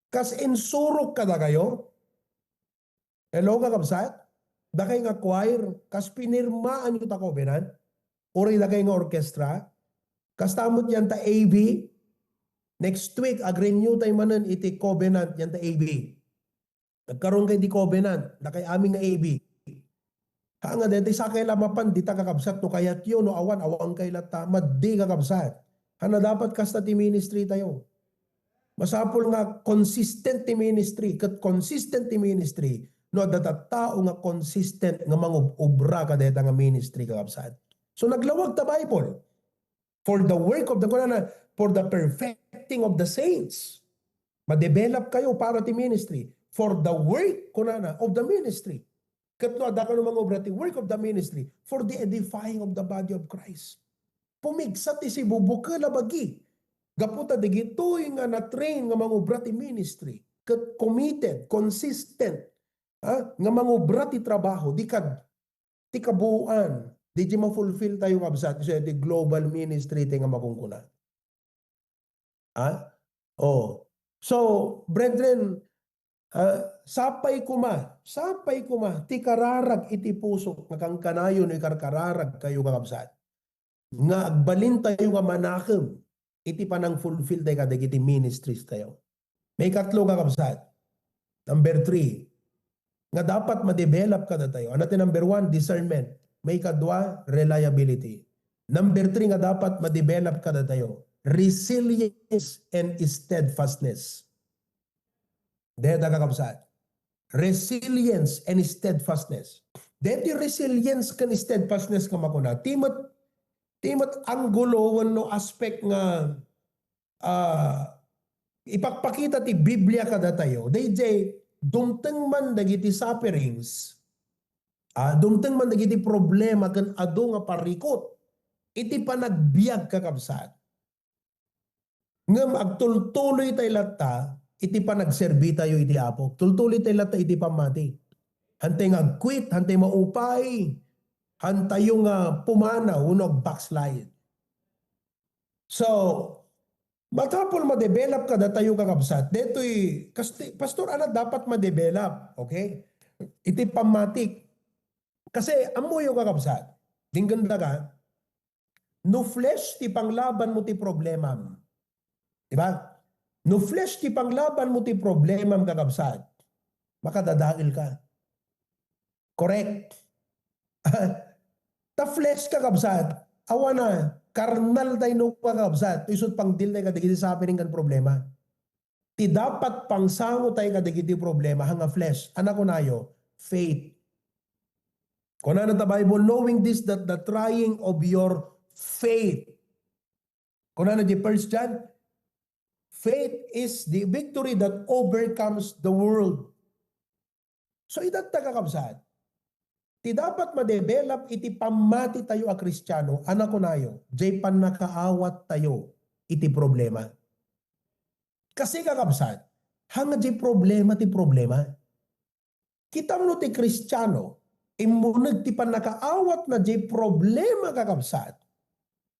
kas insurok kadakayo. Hello, kakabsat? Dakay nga choir, kas pinirmaanyo ta covenant? Uray dakay nga orchestra? Kasta met yan ta A B? Next week, ag-renew tay manen iti covenant yan ta A B. Nagkaroon kay di covenant, dakay amin nga A B. Ha nga, deti sakay la mapan, dita, kakabsat, no kayatyo, no awan, awan kay latta, madi, kakabsat. Hana dapat kasta ti ministry tayo. Masapul nga consistent ti ministry, ket consistent ti ministry, no adda tattao nga consistent nga mangub-obra kadayta nga ministry, kakabsat. So, naglawag ta Bible. For the work of the, kunana, for the perfecting of the saints. Ma-develop kayo para ti ministry. For the work, kunana, of the ministry. Ket no adda kano mangobra ti work of the ministry, for the edifying of the body of Christ. Pumigsa ti sibubukel a bagi. Gapu ta digitoy nga na-train nga mangobra ti ministry, ket committed, consistent, ha, nga mangobra ti trabaho, di kad-, ti kabuoan, di, di ma-fulfill tayo, kabsat, isu ti global ministry ti nga makunkuna. Ha? Oh. So, brethren, ah, sapay koma, sapay koma, ti kararag iti puso, nga kankanayon, ikarkararag kayo, kakabsat. Nga agbalin tayo nga manakem iti panang-fulfill tayo kadagiti ministries tayo. Maikatlo, kakabsat. Number three, nga dapat ma-develop kadatayo. Ano ti number one? Discernment. Maikadua, reliability. Number three nga dapat ma-develop kadatayo, resilience and steadfastness. Deta, kakabsat. Resilience and steadfastness. Deti resilience ken steadfastness nga makuna, ti met, ti met anggulo wenno aspect nga, ah, ipakpakita ti Biblia kadatayo. Daydiay, dumteng man dagiti sufferings, ah, dumteng man dagiti problema ken adu nga parikut iti panagbiag, kakabsat. Ngem agtultuloy tay latta iti panagserbi tayo iti Apo. Tultuloy tay latta iti pammati. Hantay nga agquit, hantay maupay, hantayo nga pumanaw wenno ag-backslide. So, masapul ma-develop kadatayo, kakabsat. Detoy, kasti-, pastor, ano dapat ma-develop? Okay? Iti pammati. Kasi, ammoyo, kakabsat, dinggendak, no flesh ti panglabanmo ti problemam. Di ba? No flesh ti panglabanmo ti problemam, kakabsat, makadadael ka. Correct? Ta flesh, kakabsat, awan a, karnal tayo, no, kakabsat, isu ti pangdil tayo kadagiti suffering ken problema. Ti dapat pangsango tayo kadagiti problema, nga flesh. Ano kunayo? Faith. Kunana ta Bible, "Knowing this, that the trying of your faith." Kunana di First John, "Faith is the victory that overcomes the world." So, itatta, kakabsat, ti dapat ma-develop iti pammati tayo a Kristiano, ano kunayo, jay pannakaawat tayo iti problema. Kasi, kakabsat, hanga jay problema ti problema. Kitam no ti Kristiano, immuneg ti pannakaawatna jay problema, kakabsat,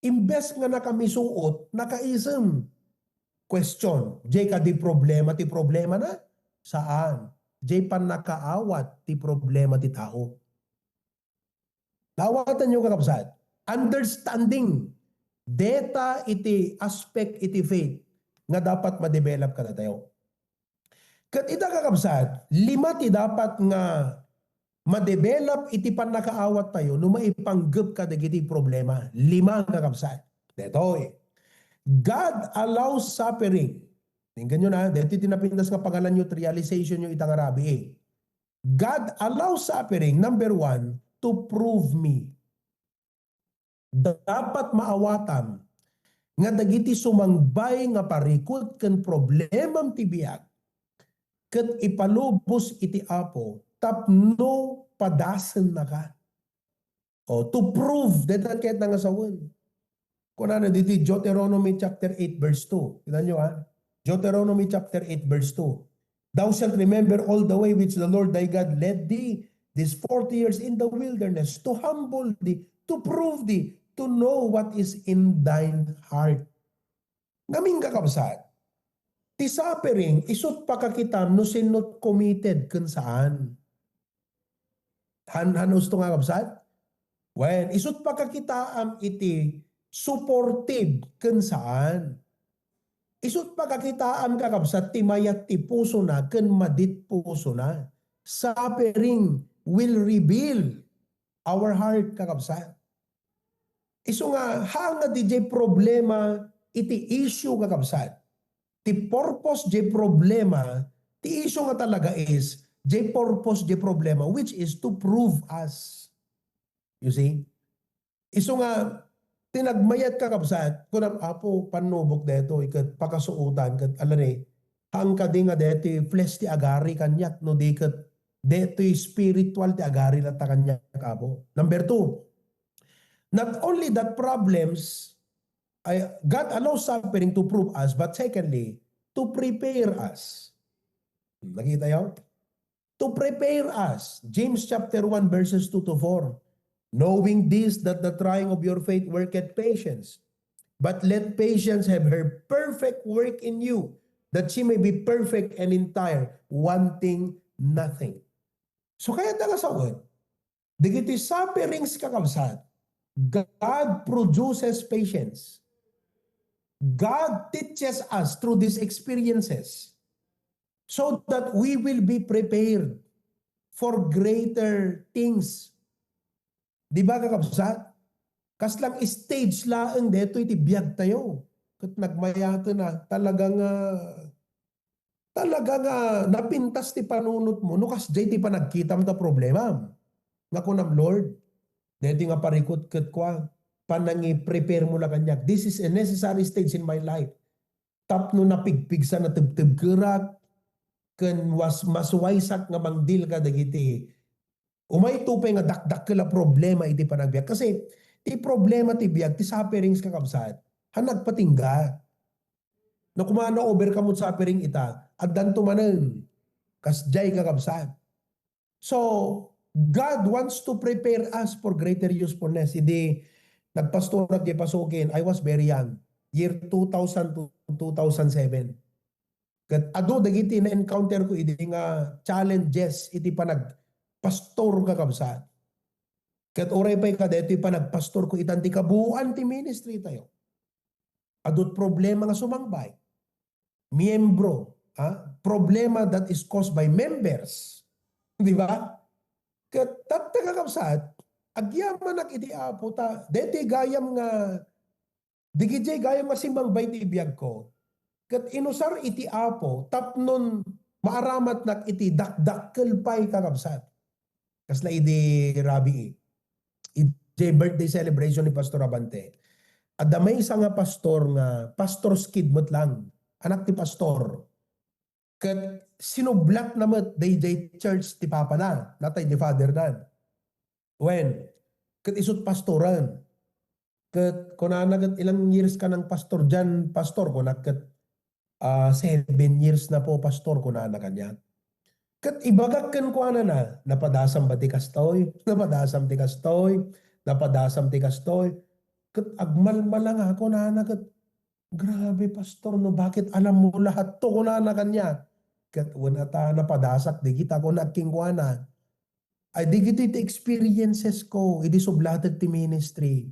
imbes nga nakamisuot, nakaisem. Question, jay kadi problema ti problemana? Saan. Jay pannakaawat ti problema ti tao. Naawatanyo, kakabsat? Understanding. Deta iti aspect iti faith nga dapat ma-develop kadatayo. Ket ita, kakabsat, lima ti dapat nga madevelop iti pannakaawattayo no maipanggep kadagiti problema. Lima nga kabsat. Detoy. God allows suffering. Tingnan nyo na, dito tinapintas nga pangalan nyo, realization nyo itang arabi eh. God allows suffering, number one, to prove me. Dapat maawatam nga dagiti sumangbay nga parikut ken problemam ti biag, ket ipalubos iti Apo tapno padasennaka. O, to prove, dayta ket nga sawen. Kunana ditoy Deuteronomy chapter eight verse two. Kita nyo, ha? Deuteronomy chapter eight verse two. Thou shalt remember all the way which the Lord thy God led thee these forty years in the wilderness to humble thee, to prove thee, to know what is in thine heart. Ngamin kakabsat, ti suffering, isut pakakitam no sinno committed ken saan. Han, han usto nga kabsat? Wen, isut pakakitaam iti supportive ken saan. Isut pakakitaam kakabsat ti mayat ti pusona ken madit pusona. Suffering will reveal our heart, kakabsat. Isu nga, haan nga di jay problema iti issue, kakabsat. Ti purpose jay problema, ti issue nga talaga is, jay purpose jay problema, which is to prove us. You see? Isu nga, ti nagmayat, kakabsat, kunam, "Apo, pannubok detoy, ket pakasuotan, ket alani, haan kadi nga detoy flesh ti agari kaniak, no di ket detoy spiritual ti agari latta kaniak, Apo." Number two, not only that problems, ay, God allows suffering to prove us, but secondly, to prepare us. Nakita yo? To prepare us. James chapter one verses two to four. "Knowing this, that the trying of your faith worketh patience. But let patience have her perfect work in you, that she may be perfect and entire, wanting nothing." So, kayat nga sawen, dagiti sufferings, kakabsat, God produces patience. God teaches us through these experiences so that we will be prepared for greater things. Di ba, kakabsat? Kaslang stage laeng detoy ti biag tayo. Ket nagmayaten a, talaga nga, talaga nga napintas ti panunot mo no kasdiay ti panagkitam ta problema. Nga kunam, "Lord, deti nga parikut ket kua, panangi-prepare mo la kaniak. This is a necessary stage in my life. Tapno napigpigsa, natebtebkerak, ken was, mas waysak nga mangdil kadagiti umay to pay nga dakdakkel a problema iti panagbiag." Kasi ti problema ti biag, ti sufferings, kakabsat, han nagpatingga. No, kuma na-overcome mo suffering ita, addanto manen. Kasdiay, kakabsat. So, God wants to prepare us for greater usefulness. Idi nagpastorak di Pasukin, I was very young. Year two thousand to two thousand seven. Ket adu dagiti na-encounter ko idi nga challenges iti panagpastor, kakabsat. Ket uray pay kadaytoy panagpastor ko itan ti kabuoan ti ministry tayo. Adut problema nga sumangbay. Miyembro, ha? Problema that is caused by members. Di ba? Ket tatta, kakabsat, agyamanak iti Apo ta, daytoy gayam nga, digidiay gayam nga simmangbay ti biag ko, ket inusar iti Apo tapnon maaramatnak iti dakdakkel pay, kakabsat. Kasla idi rabii, idiay birthday celebration ni Pastor Abante, adda maysa nga pastor nga, pastor's kid met lang, anak ti pastor. Ket sinublatna met daydiay church ti papana, natay ti fatherna. Wen, ket isut pastoran. Ket kunana ket, "Ilang years ka nang pastor diyan, pastor?" Kunak ket, "Ah, seven years na po, pastor," kunana kaniak. Ket ibagak kenkuana na, "Napadasam ba ti kastoy? Napadasam ti kastoy? Napadasam ti kastoy?" Ket agmalmalanga, kunana ket, "Grabe, pastor, no, bakit alam mo lahat to?" kunana kaniak. Ket, "Wen ata, napadasak dagita," kunak kenkuana. Ay, dagitoy ti experiences ko idi sublatek ti ministry.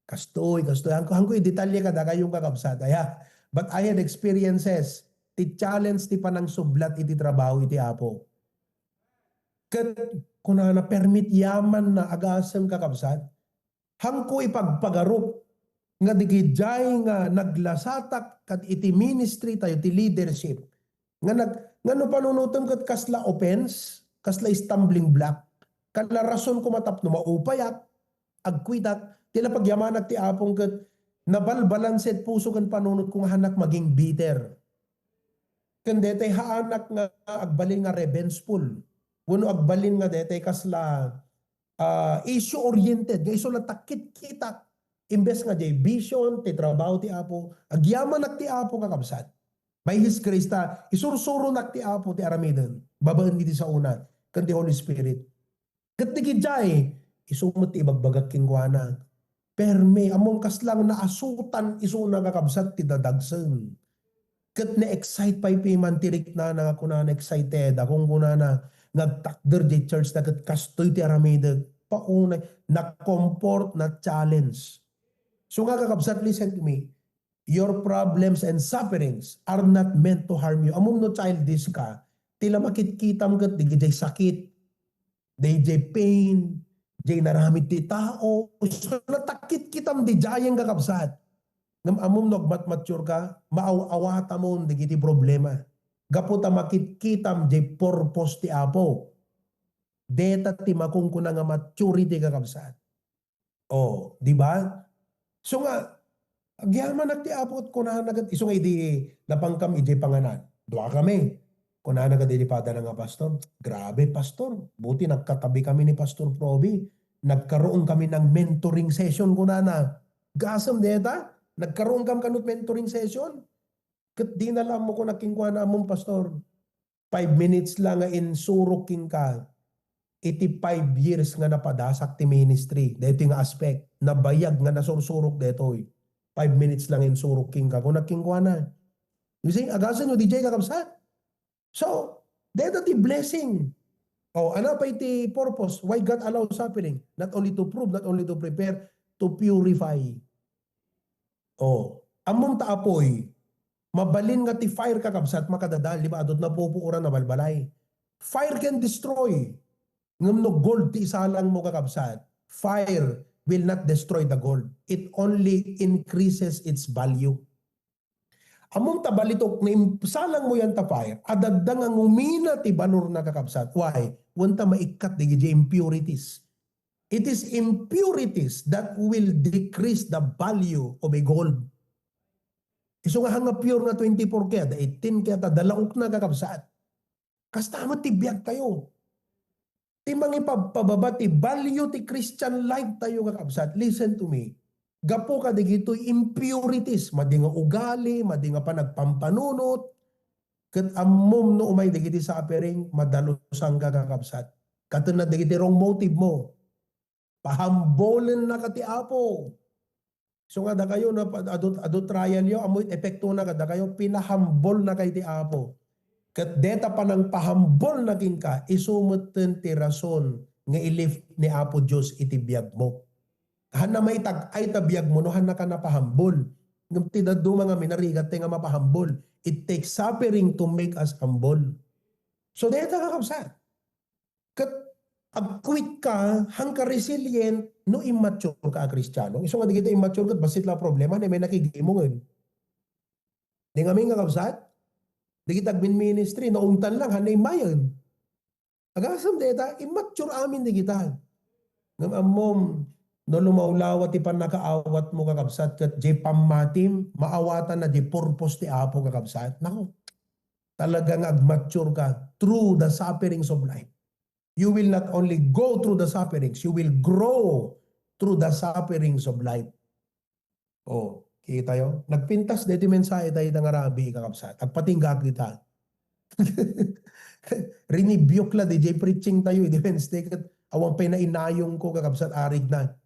Kastoy, kastoy. Hanko, hanko idetalle kadakayo, kakabsat, aya. But I had experiences ti challenge ti panangsublat iti trabaho iti Apo. Ket kunana, permit yamanna, agasem, kakabsat. Hanko ipagpagarup nga digidiay nga naglasatak kad iti ministry tayo, ti leadership. Nga nag-, nga no panunutem ket kasla offense, kasla stumbling block, kasla rason koma tapno maupayak, agkuitak, ti la pagyamanak ti Apong ket nabalbalanset puso ken panunotko nga hanak maging bitter. Ken detay haanak nga agbalin nga revengeful. Wenno agbalin nga detay kasla, ah, issue-oriented, nga isu la takkitkitak. Imbes nga jay vision, ti trabaho ti Apo, agyamanak ti Apo, kakabsat. By His grace ta, isursuronak ti Apo ti aramiden, babaen iti saona, ken ti Holy Spirit. Ket digidiay, isu met ti ibagbagak kenkuana. Permi, ammom kasla nga naasutan isuna, kakabsat, ti dadagsen. Ket na-excite pay piman ti riknana nga kunana, excited. Ako kunana, nga agtakder di church na ket kastoy ti aramidek. Paunay, na-comfort, na-challenge. So nga, kakabsat, listen to me. Your problems and sufferings are not meant to harm you. Ammom no childish ka, ti la makitkitam ket digidiay sakit, digidiay pain, digidiay inaramid ti tao. So, natakitkitam didiayen, kakabsat. Ngem ammom no agmatmature ka, maaw-awatamon dagiti problema. Gapu ta makitkitam diay purpose ti Apo. Deta ti makunkuna nga maturity, kakabsat. Oh, di ba? So nga, agyamanak ti Apo ket kunana ket isu nga idi napankam idiay panganan. Dua kami. Kunana ket idi padana nga, "Pastor, grabe, Pastor. Buti nagkatabi kami ni Pastor Proby. Nagkaroon kami ng mentoring session," kunana. Gasem deta, nagkaroon kam kanut mentoring session? Ket dina la ammo kuna kenkuana, "Ammom, Pastor, five minutes lang nga insurok kenka iti five years nga napadasak ti ministry." Daytoy nga aspect, nabayag nga nasursurok daytoy. Five minutes lang insurok kenka. Kuna kenkuana. You see, agasan yo didiay, kakabsat. So, dayta ti blessing. Oh, ano pa iti purpose? Why God allow suffering? Not only to prove, not only to prepare, to purify. Oh, ammom ta apoy, mabalin nga ti fire, kakabsat, makadadael, di ba? Adut napupuoran a balbalay. Fire can destroy. Ngem no gold ti isalang mo, kakabsat, fire will not destroy the gold. It only increases its value. Ammom ta balitok, no isalang mo yan ta fire, adda nga ngumina ti balorna, kakabsat. Why? Wen ta maikkat dagiti impurities. It is impurities that will decrease the value of a gold. Isu nga hanga pure nga twenty-four K, adda eighteen K, adda laokna, kakabsat. Kasta met ti biag tayo. Ti mangipabpababa ti value ti Christian life tayo, kakabsat. Listen to me. Gapu kadagitoy impurities, madi nga ugali, madi nga panagpampanunot, ket ammom no umay dagiti suffering, madalusanka, kakabsat. Katenna dagiti wrong motive mo. Pahambulennaka ti Apo. So nga dakayo, no, adu, adu trial yo, ammo iti epektona kadakayo, pinahambulnakay ti Apo. Ket deta panangpahambulna kenka, isu metten ti rason nga i-lift ni Apo Dios iti biag mo. Hanna maitag-ay ta biag mo no hanna ka napahambul. Ngem ti dadduma nga minarigat ti nga mapahambul. It takes suffering to make us humble. So, deta, kakabsat. Ket agkuit ka, hangka resilient, no immature ka a Kristiano. Isu nga dagiti immature ket bassit la a problema, ni may nakigimungen. Di ngamin nga kabsat? Dagiti agmin-ministry, naungtan lang, hanna immayen. Agasem deta, immature amin dagita. Ngem ammom, no lumawlawa ti pannakaawat mo, kakabsat, ket jay pammatim, maawatan na jay purpose ti Apo, kakabsat. Nako, talaga nga agmature ka through the sufferings of life. You will not only go through the sufferings, you will grow through the sufferings of life. Oh, kita yo? Nagpintas daytoy mensahe tayo nga rabii, kakabsat. Agpatingga kita. Rinibuke la, D J preaching tayo, idi Wednesday, ket awan pay nainayong ko, kakabsat, arig na.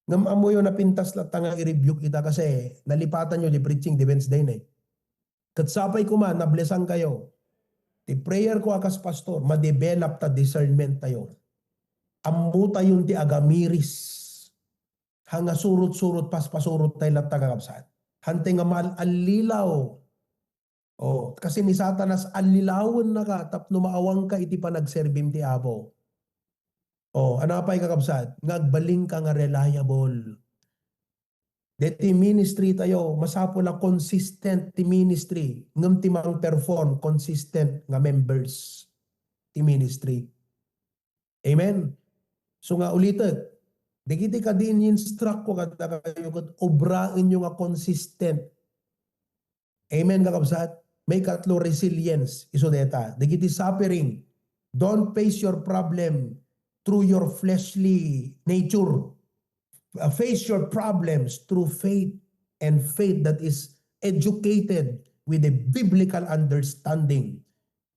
Ngem ammo yo, napintas la ta nga i-rebuke ita kasi nalipatan yo di preaching di Wednesday na eh. Ket sapay koma, nablesan kayo. Ti prayer ko a kas pastor, ma-develop ta discernment tayo. Ammo tayon ti agamiris. Hanga surot-surot, paspasurot tayo latta, kakabsat. Hantay nga maal-allilaw. Oh, kasi ni Satanas, allilawennaka tapno maawanka iti panagserbim ti Apo. O, ano pay, kakabsat? Nga agbalin ka nga reliable. Deti ministry tayo, masapul a consistent ti ministry, ngem ti mang-perform consistent nga members ti ministry. Amen? So nga ulitek, dagiti kadi in-instruct ko kadakayo ket obraenyo nga consistent. Amen, kakabsat? Maikatlo, resilience. Isu deta. Dagiti suffering, don't face your problem through your fleshly nature. Uh, face your problems through faith, and faith that is educated with a biblical understanding.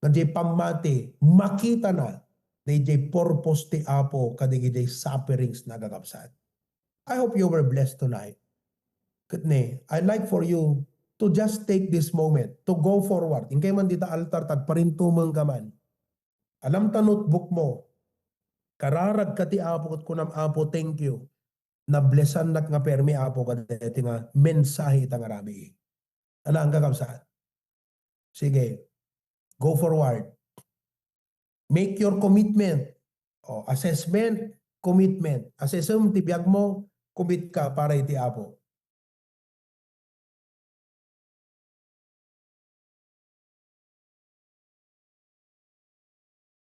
Nga diay pammati, makitana, daydiay purpose ti Apo kadagiti sufferings na, kakabsat. I hope you were blessed tonight. Ket ne, I'd like for you to just take this moment to go forward. Inkay man dita altar, ta agparintumeng ka man. Alam ta notebook mo. Kararag ka ti Apo ket kunam, "Apo, thank you. Nablesannak nga permi, Apo, kadaytoy nga mensahe ita nga rabii." Alang, kakabsat? Sige. Go forward. Make your commitment. O, assessment, commitment. Assessem ti biag mo, commit ka para iti Apo.